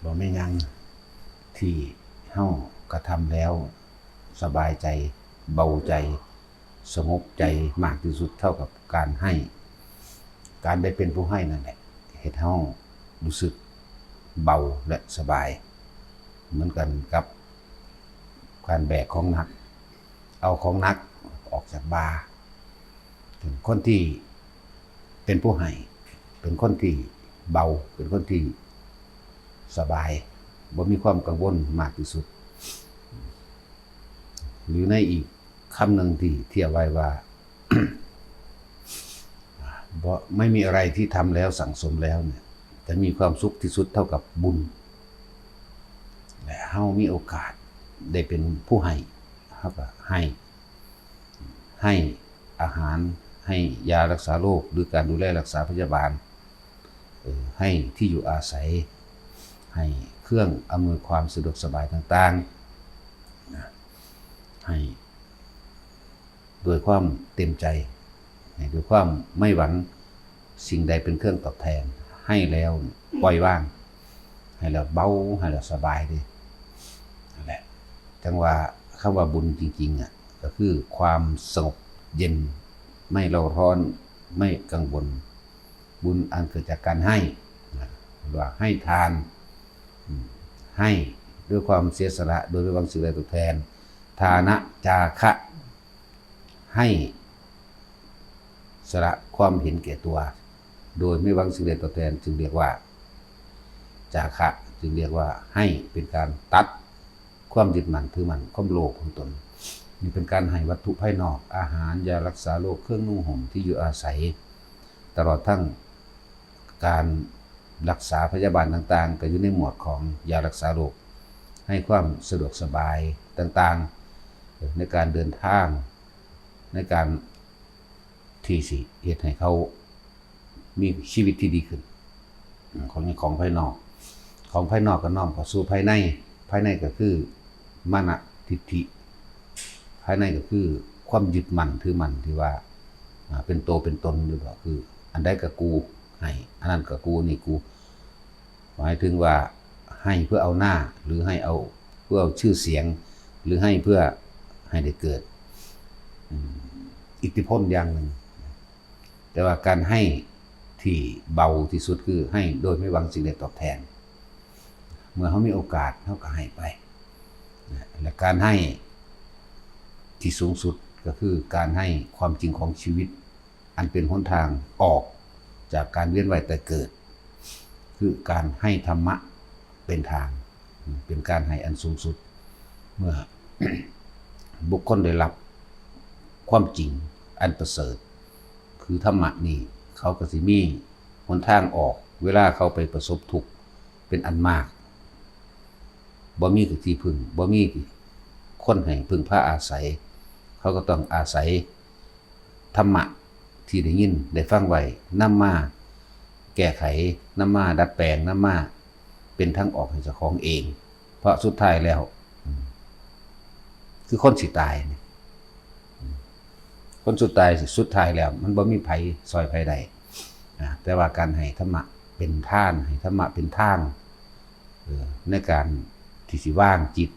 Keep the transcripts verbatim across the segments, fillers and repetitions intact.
บ่มีหยังที่เฮากระทำแล้วสบายใจ เบาใจ สงบใจมากที่สุดเท่ากับการให้ การได้เป็นผู้ให้นั่นแหละเฮ็ดเฮารู้สึกเบาและสบาย เหมือนกันกับการแบกของหนัก เอาของหนักออกจากบ่า เป็นคนที่เป็นผู้ให้ เป็นคนที่เบา เป็นคนที่สบาย บ่มีความกังวลมากที่สุด หรือในอีกคำหนึ่งที่เทียบไว้ว่า บ่ ไม่มีอะไรที่ทำแล้วสั่งสมแล้วเนี่ย จะมีความสุขที่สุดเท่ากับบุญ และเฮามีโอกาสได้เป็นผู้ให้ เฮาก็ให้ ให้อาหาร ให้ยารักษาโรค หรือการดูแลรักษาพยาบาล เอ่อ ให้ที่อยู่อาศัย ให้เครื่องอำนวยความสะดวกสบายต่างๆ นะ ให้ด้วยความเต็มใจ ให้ด้วยความไม่หวังสิ่งใดเป็นเครื่องตอบแทน ให้แล้วปล่อยวาง ให้แล้วเบา ให้แล้วสบายเด้ นั่นแหละ จั่งว่าคำว่าบุญจริงๆ อ่ะ ก็คือความสงบเย็น ไม่เร่าร้อน ไม่กังวล บุญอันเกิดจากการให้ นะ ว่าให้ทาน อืม ให้ด้วยความเสียสละ โดยไม่หวังสิ่งใดตอบแทน ทานะจาคะ ให้สละความเห็นแก่ตัว โดยไม่หวังสิ่งใดตอบแทน จึงเรียกว่า จาคะ จึงเรียกว่าให้ เป็นการตัดความยึดมั่นถือมั่น ความโลภของตน นี่เป็นการให้วัตถุภายนอก อาหาร ยารักษาโรค เครื่องนุ่งห่ม ที่อยู่อาศัย ตลอดทั้งการรักษาพยาบาลต่างๆ ก็อยู่ในหมวดของยารักษาโรค ให้ความสะดวกสบายต่างๆ ในการเดินทาง ในการที่สิเฮ็ดให้เขามีชีวิตที่ดีขึ้น อืม ของ ของภายนอก ของภายนอกก็น้อมเข้าสู่ภายใน ภายในก็คือมานะทิฏฐิ ภายในก็คือความยึดมั่นถือมั่นที่ว่า อ่า เป็นโตเป็นตนอยู่ ก็คืออันใดก็กูให้ อันนั้นก็กู นี่กู หมายถึงว่าให้เพื่อเอาหน้า หรือให้เอาเพื่อเอาชื่อเสียง หรือให้เพื่อให้ได้เกิด อืม อิทธิพลอย่างหนึ่ง แต่ว่าการให้ที่เบาที่สุดคือให้โดยไม่หวังสิ่งใดตอบแทน เมื่อเขามีโอกาสเขาก็ให้ไป นะ และการให้ที่สูงสุดก็คือการให้ความจริงของชีวิต อันเป็นหนทางออกจากการเวียนว่ายตายเกิด คือการให้ธรรมะเป็นทาง เป็นการให้อันสูงสุด เมื่อ บุคคลได้รับความจริงอันประเสริฐ คือธรรมะนี่ เขาก็สิมีหนทางออก เวลาเขาไปประสบทุกข์เป็นอันมาก บ่มีที่พึ่ง บ่มีคนให้พึ่งพาอาศัย เขาก็ต้องอาศัยธรรมะที่ได้ยินได้ฟังไว้ นำมาแก้ไข นำมาดัดแปลง นำมาเป็นทางออกให้เจ้าของเอง เพราะสุดท้ายแล้ว อืม คือคนสิตายนี่ อืม คนสุดท้ายสิ สุดท้ายแล้ว มันบ่มีไผซ่อยไผได้ นะ แต่ว่าการให้ธรรมะเป็นทาน ให้ธรรมะเป็นทาง เอ่อ ในการที่สิวางจิต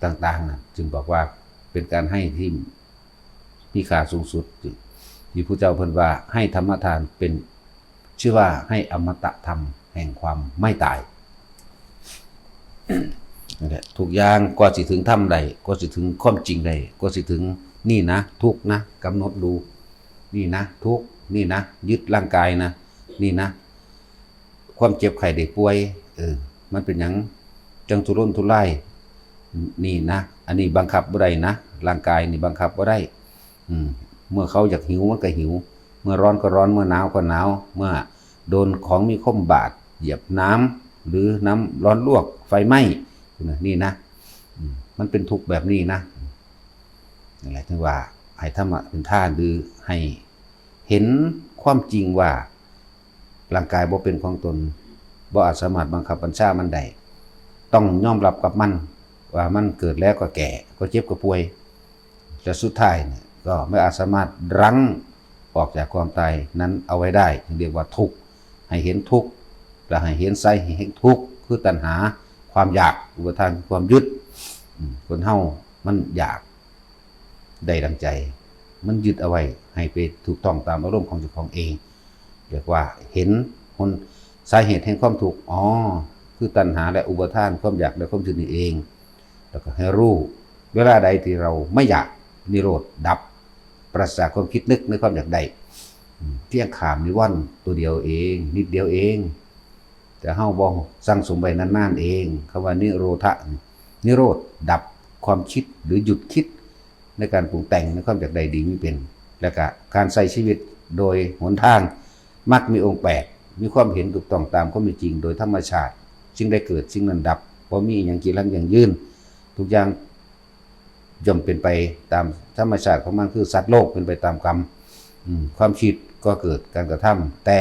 ต่างๆ นะ จึงบอกว่าเป็นการให้ที่มีค่าสูงสุด ที่พระเจ้าเพิ่นว่าให้ธรรมทานเป็น ชื่อว่าให้อมตะธรรมแห่งความไม่ตาย นั่นแหละ ทุกอย่างกว่าสิถึงธรรมได้ กว่าสิถึงความจริงได้ กว่าสิถึงนี่นะ ทุกข์นะ กำหนดดู นี่นะ ทุกข์ นี่นะ ยึดร่างกายนะ นี่นะ ความเจ็บไข้ได้ป่วย เออ มันเป็นหยังจังทุรนทุราย นี่นะ อันนี้บังคับบ่ได้นะ ร่างกายนี่บังคับบ่ได้ อืม เมื่อเขาอยากหิวมันก็หิว เมื่อร้อนก็ร้อน เมื่อหนาวก็หนาว เมื่อโดนของมีคมบาด เหยียบน้ำ หรือน้ำร้อนลวก ไฟไหม้ นี่นะ อืม มันเป็นทุกข์แบบนี้นะ นั่นแหละ ถึงว่าให้ธรรมะเป็นทาน หรือให้เห็นความจริงว่าร่างกายบ่เป็นของตน บ่อาจสามารถบังคับบัญชามันได้ ต้องยอมรับกับมัน ว่ามันเกิดแล้วก็แก่ ก็เจ็บก็ป่วย และสุดท้ายเนี่ยก็ไม่อาจสามารถรั้งออกจากความตายนั้นเอาไว้ได้ จึงเรียกว่าทุกข์ ให้เห็นทุกข์ และให้เห็นไส้แห่งทุกข์ คือตัณหา ความอยาก อุปาทานคือความยึด อืม คนเฮามันอยากได้ดังใจ มันยึดเอาไว้ให้ไปถูกต้องตามอารมณ์ของเจ้าของเอง เรียกว่าเห็นหน สาเหตุแห่งความทุกข์ อ๋อ คือตัณหาและอุปาทาน ความอยากและความยึดนี่เอง แล้วก็ให้รู้ เวลาใดที่เราไม่อยาก นิโรธดับ ปราศจากความคิดนึกในความอยากได้ อืม เพียงข้ามนิวรณ์ตัวเดียวเอง นิดเดียวเอง แต่เฮาบ่สั่งสมไว้นานๆเอง คำว่านิโรธะ นิโรธดับความคิดหรือหยุดคิดในการปรุงแต่งในความอยากได้ดีมีเป็น และก็การใช้ชีวิตโดยหนทาง มรรคมีองค์แปด มีความเห็นถูกต้องตามความเป็นจริงโดยธรรมชาติ สิ่งใดเกิดสิ่งนั้นดับ บ่มีอิหยังจีรังยั่งยืน ทุกอย่างย่อมเป็นไปตามธรรมชาติของมัน คือสัตว์โลกเป็นไปตามกรรม อืม ความคิดก็เกิดการกระทำ แต่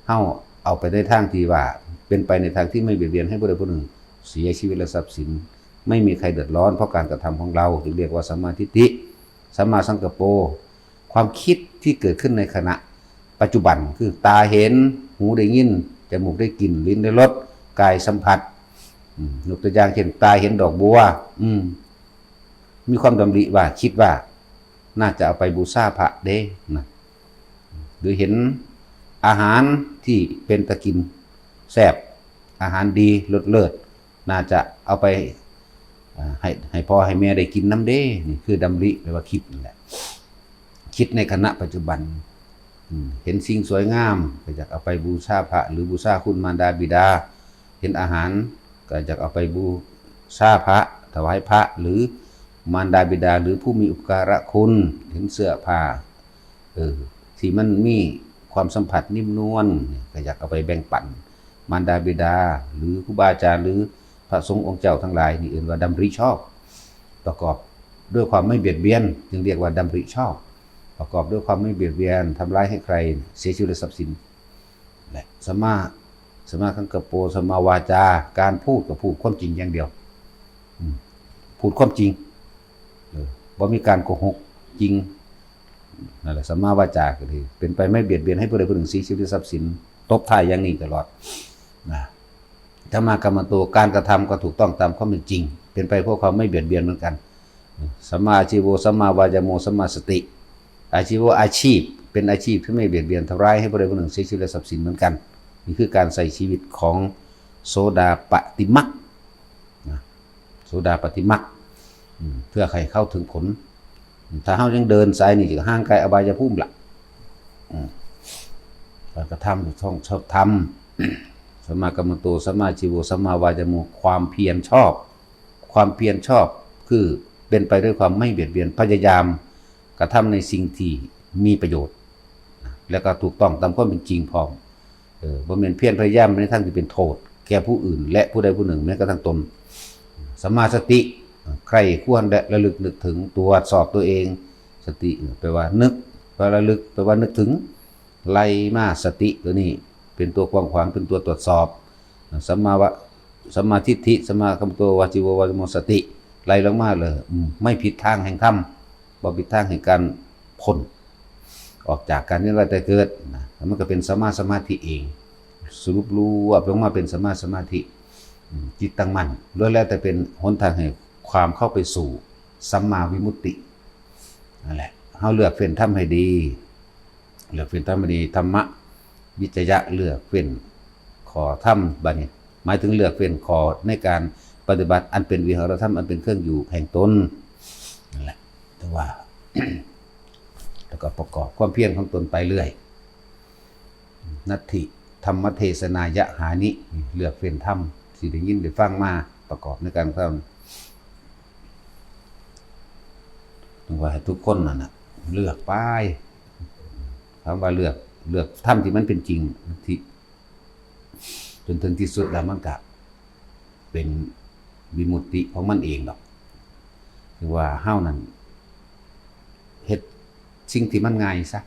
เฮาเอาไปในทางที่ว่าเป็นไปในทางที่ไม่เบียดเบียนให้ผู้ใดผู้หนึ่งเสียชีวิตและทรัพย์สิน ไม่มีใครเดือดร้อนเพราะการกระทำของเรา จึงเรียกว่าสัมมาทิฏฐิ สัมมาสังกัปโป ความคิดที่เกิดขึ้นในขณะปัจจุบัน คือตาเห็น หูได้ยิน จมูกได้กลิ่น ลิ้นได้รส กายสัมผัส อืม ยกตัวอย่างเช่น ตาเห็นดอกบัว อืม มีความดำริว่า คิดว่า น่าจะเอาไปบูชาพระเด้นะ หรือเห็นอาหารที่เป็นตากินแซ่บ อาหารดีเลิศๆ น่าจะเอาไป อ่า ให้ ให้พ่อให้แม่ได้กินนำเด้ นี่คือดำริ แปลว่าคิดนั่นแหละ คิดในขณะปัจจุบัน อืม เห็นสิ่งสวยงาม ก็อยากเอาไปบูชาพระ หรือบูชาคุณมารดาบิดา เห็นอาหาร ก็อยากเอาไปบูชาพระ ถวายพระ หรือมารดาบิดา หรือผู้มีอุปการะคุณ เห็นเสื้อผ้า เออ ที่มันมีความสัมผัสนิ่มนวล ก็อยากเอาไปแบ่งปันมารดาบิดา หรือครูบาอาจารย์ หรือพระสงฆ์องค์เจ้าทั้งหลาย นี่เอิ้นว่าดำริชอบ ประกอบด้วยความไม่เบียดเบียน จึงเรียกว่าดำริชอบ ประกอบด้วยความไม่เบียดเบียน ทำร้ายให้ใครเสียชีวิตและทรัพย์สิน และสัมมา สัมมาสังกัปโป สัมมาวาจา การพูดก็พูดความจริงอย่างเดียว อืม พูดความจริง เออ บ่มีการโกหก จริง นั่นแหละ สัมมาวาจาก็คือเป็นไปไม่เบียดเบียนให้ผู้ใดผู้หนึ่งเสียชีวิตหรือทรัพย์สิน ตบท้ายอย่างนี้ตลอด นะ สัมมากัมมันโต การกระทำก็ถูกต้องตามความเป็นจริง เป็นไปเพื่อความไม่เบียดเบียนเหมือนกัน สัมมาอาชีโว สัมมาวายาโม สัมมาสติ อาชีโว อาชีพ เป็นอาชีพที่ไม่เบียดเบียนทำร้ายให้ผู้ใดผู้หนึ่งเสียชีวิตและทรัพย์สินเหมือนกัน นี่คือการใช้ชีวิตของโสดาปัตติมรรค นะ โสดาปัตติมรรค อืม เพื่อให้เข้าถึงผล ถ้าเฮายังเดินสายนี่ จะห่างไกลอบายภูมิละ อืม การกระทำต้องชอบธรรม สัมมากัมมันโต สัมมาอาชีโว สัมมาวายาโม ความเพียรชอบ ความเพียรชอบ คือเป็นไปด้วยความไม่เบียดเบียน พยายามกระทำในสิ่งที่มีประโยชน์ นะ แล้วก็ถูกต้องตามความเป็นจริงพร้อม เออ บ่แม่นเพียรพยายามในทางที่เป็นโทษแก่ผู้อื่น และผู้ใดผู้หนึ่ง แม้กระทั่งตน สัมมาสติ ใคร่ครวญและระลึกนึกถึง ตรวจสอบตัวเอง สติ แปลว่านึก แปลว่าระลึก แปลว่านึกถึง ไล่มา สติตัวนี้เป็นตัวกว้างขวาง เป็นตัวตรวจสอบ สัมมาวะ สัมมาทิฏฐิ สัมมากัมมันโต วาจีโว วายาโม สติ ไล่ลงมาเลย อืม ไม่ผิดทางแห่งธรรม บ่ผิดทางแห่งการพ้น ออกจากการเวียนว่ายตายเกิดนะ มันก็เป็นสัมมาสมาธิเอง สรุปรวบลงมาเป็นสัมมาสมาธิ อืม จิตตั้งมั่น ล้วนแล้วแต่เป็นหนทางแห่งความเข้าไปสู่สัมมาวิมุตติ นั่นแหละ เฮาเลือกเฟ้นธรรมให้ดี เลือกเฟ้นธรรมให้ดี ธรรมะวิจยะ เลือกเฟ้นข้อธรรม บัดนี้ หมายถึงเลือกเฟ้นข้อในการปฏิบัติอันเป็นวิหารธรรม อันเป็นเครื่องอยู่แห่งตน นั่นแหละ แต่ว่า แล้วก็ประกอบความเพียรของตนไปเรื่อย นัตถิธรรมเทศนายะหานิ เลือกเฟ้นธรรมที่ได้ยินได้ฟังมาประกอบในการกระทำ ถึงว่าให้ทุกคนนั่นน่ะ เลือกไป คำว่าเลือก เลือกธรรมที่มันเป็นจริง ที่ จนถึงที่สุดแล้วมันก็เป็นวิมุตติของมันเองดอก คือว่าเฮานั่นเฮ็ดสิ่งที่มันง่ายซะ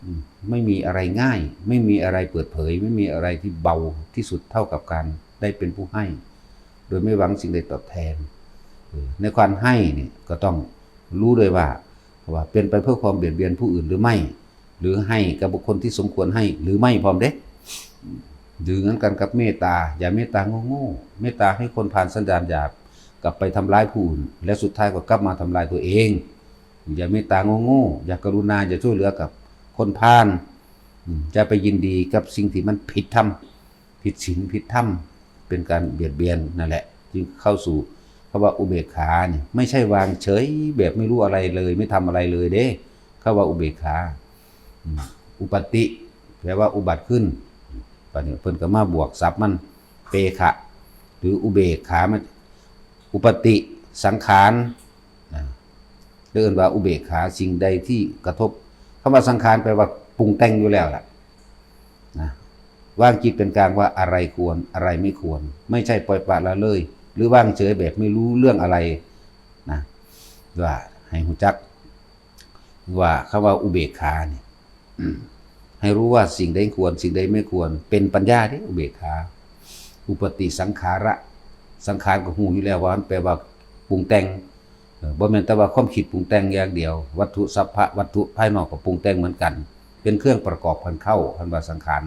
อืม ไม่มีอะไรง่าย ไม่มีอะไรเปิดเผย ไม่มีอะไรที่เบาที่สุดเท่ากับการได้เป็นผู้ให้ โดยไม่หวังสิ่งใดตอบแทน เออ ในการให้เนี่ยก็ต้องรู้ด้วยว่า ว่าเป็นไปเพื่อความเบียดเบียนผู้อื่นหรือไม่ หรือให้กับบุคคลที่สมควรให้หรือไม่พร้อมเด้ อืม หรือเหมือนกันกับเมตตา อย่าเมตตาโง่ๆ เมตตาให้คนผ่านสันดานหยาบกลับไปทำร้ายผู้อื่น และสุดท้ายก็กลับมาทำลายตัวเอง อย่าเมตตาโง่ๆ อย่ากรุณา อย่าช่วยเหลือกับคนพาล อืม จะไปยินดีกับสิ่งที่มันผิดธรรม ผิดศีล ผิดธรรม เป็นการเบียดเบียนนั่นแหละ จึงเข้าสู่คำว่าอุเบกขาเนี่ย ไม่ใช่วางเฉยแบบไม่รู้อะไรเลย ไม่ทำอะไรเลยเด้ คำว่าอุเบกขา อืม อุปัตติ แปลว่าอุบัติขึ้น บัดนี้เพิ่นก็มาบวกศัพท์มัน เปขะ หรืออุเบกขา มัน อุปัตติ สังขาร นะ เรียกว่าอุเบกขา สิ่งใดที่กระทบ คำว่าสังขารแปลว่าปรุงแต่งอยู่แล้วล่ะ นะ วางจิตเป็นกลางว่าอะไรควร อะไรไม่ควร ไม่ใช่ปล่อยปละละเลย หรือวางเฉยแบบไม่รู้เรื่องอะไร นะ ว่าให้รู้จัก ว่าคำว่าอุเบกขาเนี่ย ให้รู้ว่าสิ่งใดควร สิ่งใดไม่ควร เป็นปัญญาเด้ อุเบกขา อุปัตติสังขาระ สังขารก็รู้อยู่แล้วว่ามันแปลว่าปรุงแต่ง เออ บ่แม่นแต่ว่าความคิดปรุงแต่งอย่างเดียว วัตถุสัพพะวัตถุภายนอกก็ปรุงแต่งเหมือนกัน เป็นเครื่องประกอบกันเข้า เพิ่นว่าสังขาร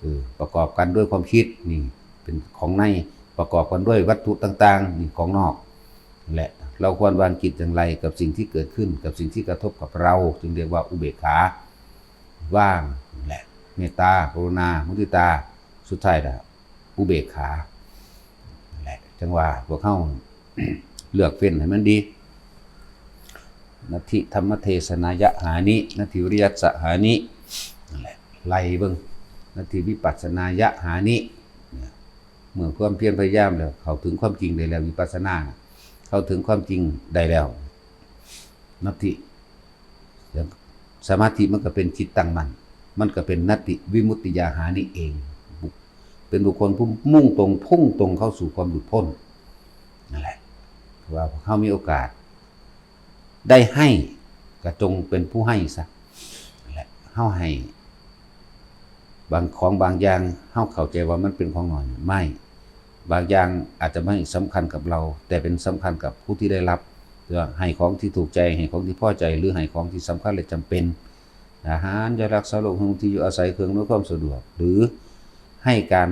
เออ ประกอบกันด้วยความคิด นี่เป็นของใน ประกอบกันด้วยวัตถุต่างๆ นี่ของนอก และเราควรวางจิตอย่างไรกับสิ่งที่เกิดขึ้น กับสิ่งที่กระทบกับเรา จึงเรียกว่าอุเบกขา ว่างแหละ เมตตา กรุณา มุทิตา สุดท้ายแล้วอุเบกขา นั่นแหละ จังว่าพวกเฮา เลือกเฟ้นให้มันดี นัตถิธรรมเทศนายะหานิ นัตถิวิริยัสสะหานิ นั่นแหละ ไล่เบิ่ง นัตถิวิปัสสนายะหานิ เนี่ย เมื่อความเพียรพยายามแล้ว เข้าถึงความจริงได้แล้ว วิปัสสนาน่ะ เข้าถึงความจริงได้แล้ว นัตถิ สมาธิมันก็เป็นจิตตั้งมั่น มันก็เป็นนัตถิวิมุตติยาหานิเอง เป็นบุคคลผู้มุ่งตรง พุ่งตรงเข้าสู่ความหลุดพ้น นั่นแหละ ว่าพวกเฮามีโอกาส ได้ให้ ก็จงเป็นผู้ให้ซะ นั่นแหละ เฮาให้ บางของบางอย่าง เฮาเข้าใจว่ามันเป็นของน้อย ไม่ บางอย่างอาจจะไม่สำคัญกับเรา แต่เป็นสำคัญกับผู้ที่ได้รับ เพื่อให้ของที่ถูกใจ ให้ของที่พอใจ หรือให้ของที่สำคัญและจำเป็น อาหาร ยารักษาโรค ที่อยู่อาศัย เครื่องอำนวยความสะดวก หรือให้การ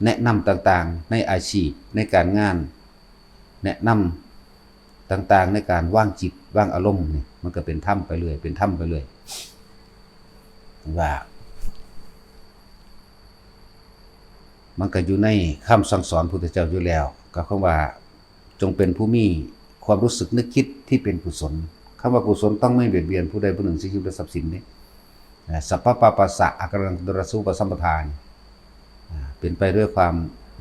แนะนำต่างๆ ในอาชีพ ในการงาน แนะนำต่างๆ ในการวางจิต วางอารมณ์นี่ มันก็เป็นธรรมไปเรื่อย เป็นธรรมไปเรื่อย ว่า มันก็อยู่ในคำสั่งสอนพุทธเจ้าอยู่แล้ว กับคำว่า จงเป็นผู้มีความรู้สึกนึกคิดที่เป็นกุศล คำว่ากุศลต้องไม่เบียดเบียนผู้ใดผู้หนึ่ง เสียชีวิตและทรัพย์สินนี่ นะ สัพพะปาปัสสะ อาการัง กุณรัสสุปสัมปทาน อ่า เป็นไปด้วยความ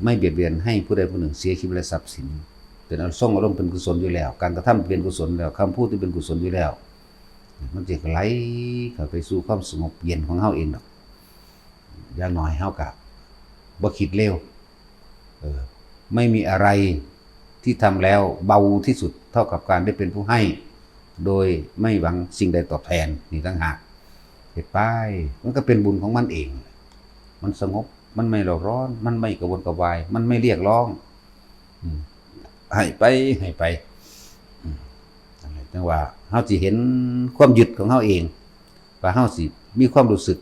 ไม่เบียดเบียนให้ผู้ใดผู้หนึ่งเสียชีวิตและทรัพย์สิน เป็นอารมณ์ ทรงอารมณ์เป็นกุศลอยู่แล้ว การกระทำเป็นกุศลแล้ว คำพูดที่เป็นกุศลอยู่แล้ว มันจะไหลเข้าไปสู่ความสงบเย็นของเฮาเองดอก อย่างน้อยเฮากะบ่คิดเร็ว เออ ไม่มีอะไรที่ทำแล้วเบาที่สุดเท่ากับการได้เป็นผู้ให้ โดยไม่หวังสิ่งใดตอบแทน นี่ต่างหาก เฮ็ดไป มันก็เป็นบุญของมันเอง มันสงบ มันไม่เร่าร้อน มันไม่กระวนกระวาย มันไม่เรียกร้อง อืม ให้ไป ให้ไป อืม นั่นแหละ จังว่าเฮาสิเห็นความยึดของเฮาเอง ว่าเฮาสิมีความรู้สึก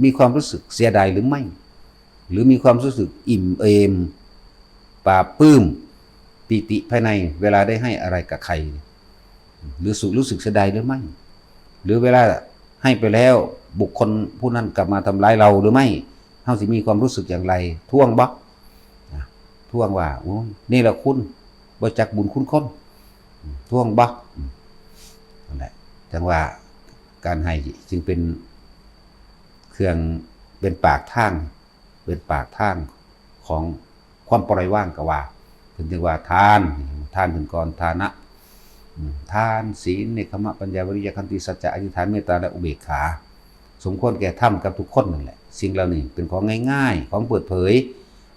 มีความรู้สึกเสียดายหรือไม่ หรือมีความรู้สึกอิ่มเอม ปลาบปลื้ม ปีติภายใน เวลาได้ให้อะไรกับใคร หรือสุข รู้สึกเสียดายหรือไม่ หรือเวลาให้ไปแล้ว บุคคลผู้นั้นกลับมาทำร้ายเราหรือไม่ เฮาสิมีความรู้สึกอย่างไร ทวงบ่ นะ ทวงว่า โอ้ย นี่แหละคุณ บ่จักบุญคุณคน ทวงบ่ นั่นแหละ จังว่าการให้จึงเป็นเครื่อง เป็นปากทาง เป็นปากทางของความปล่อยวางก็ว่า เพิ่นจึงว่าทาน ทานเพิ่นก่อน ทานะ อืม ทาน ศีล เนกขัมมะ ปัญญา วิริยะ ขันติ สัจจะ อธิษฐาน เมตตา และอุเบกขา สมควรแก่ธรรมกับทุกคนนั่นแหละ สิ่งเหล่านี้เป็นของง่ายๆ ของเปิดเผย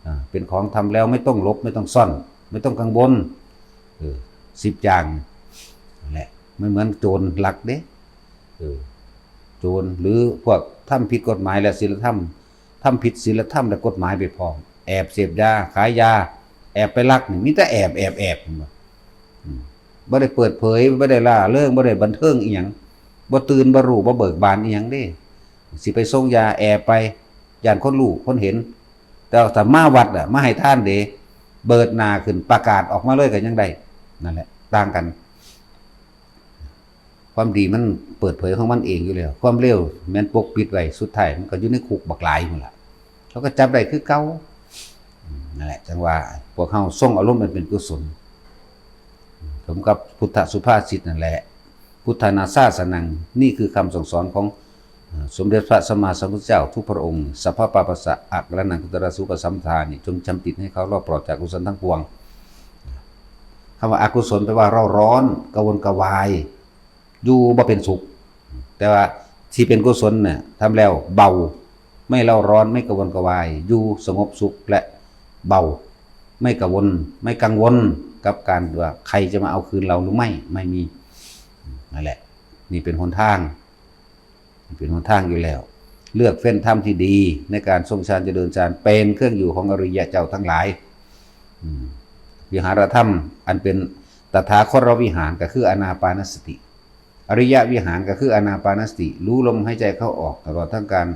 อ่า เป็นของทำแล้วไม่ต้องหลบ ไม่ต้องซ่อน ไม่ต้องกังวล เออ สิบอย่างนั่นแหละ ไม่เหมือนโจรลักเด้ เออ โจรหรือพวกทำผิดกฎหมายและศีลธรรม ทำผิดศีลธรรมและกฎหมายไปพร้อม แอบเสพยา ขายยา แอบไปลักนี่ มีแต่แอบ แอบ แอบ เห็นบ่ อืม บ่ได้เปิดเผย บ่ได้ร่าเริง บ่ได้บันเทิงอิหยัง บ่ตื่น บ่รู้ บ่เบิกบานอิหยังเด้ สิไปส่งยา แอบไป ย่านคนรู้คนเห็น แต่ว่าถ้ามาวัดอะมาให้ทานเด้ เบิดหน้าขึ้นประกาศออกมาเลยก็ยังได้ นั่นแหละ ต่างกัน ความดีมันเปิดเผยของมันเองอยู่แล้ว ความเลวแม่นปกปิดไว้ สุดท้ายมันก็อยู่ในคุกบักหลายนั่นแหละ เขาก็จับได้คือเก่า นั่นแหละ จังว่าพวกเฮาทรงอารมณ์อันเป็นกุศล สมกับพุทธสุภาษิตนั่นแหละ พุทธานาสาสนัง นี่คือคำสั่งสอนของ เอ่อ สมเด็จพระสัมมาสัมพุทธเจ้าทุกพระองค์ สัพพะปาปัสสะอะกะระนัง กุตระสุปสัมปทานี่ จงจำติดให้เขารอบปลอดจากกุศลทั้งปวง คำว่าอกุศลแปลว่าเร่าร้อน กระวนกระวาย อยู่บ่เป็นสุข แต่ว่าที่เป็นกุศลเนี่ยทำแล้วเบา ไม่เร่าร้อน ไม่กระวนกระวาย อยู่สงบสุขและเบา ไม่กระวน ไม่กังวลกับการว่าใครจะมาเอาคืนเราหรือไม่ ไม่มี นั่นแหละ นี่เป็นหนทาง เป็นหนทางอยู่แล้ว เลือกเฟ้นธรรมที่ดีในการทรงฌานเจริญฌาน เป็นเครื่องอยู่ของอริยะเจ้าทั้งหลาย อืม วิหารธรรมอันเป็นตถาคตวิหารก็คืออานาปานสติ อริยวิหารก็คืออานาปานสติ รู้ลมหายใจเข้าออก ตลอดทั้งการ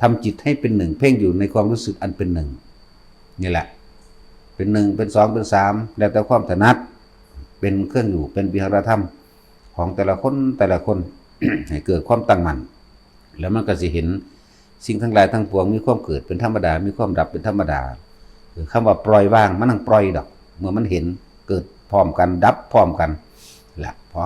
ทำจิตให้เป็นหนึ่ง เพ่งอยู่ในความรู้สึกอันเป็นหนึ่ง นี่แหละ เป็นหนึ่ง เป็นสอง เป็นสาม แล้วแต่ความถนัด เป็นเครื่องอยู่ เป็นวิหารธรรมของแต่ละคน แต่ละคน ให้เกิดความตั้งมั่น แล้วมันก็สิเห็นสิ่งทั้งหลายทั้งปวงมีความเกิดเป็นธรรมดา มีความดับเป็นธรรมดา คือคำว่าปล่อยวาง มันนั่งปล่อยดอก เมื่อมันเห็นเกิดพร้อมกัน ดับพร้อมกัน แหละ พอ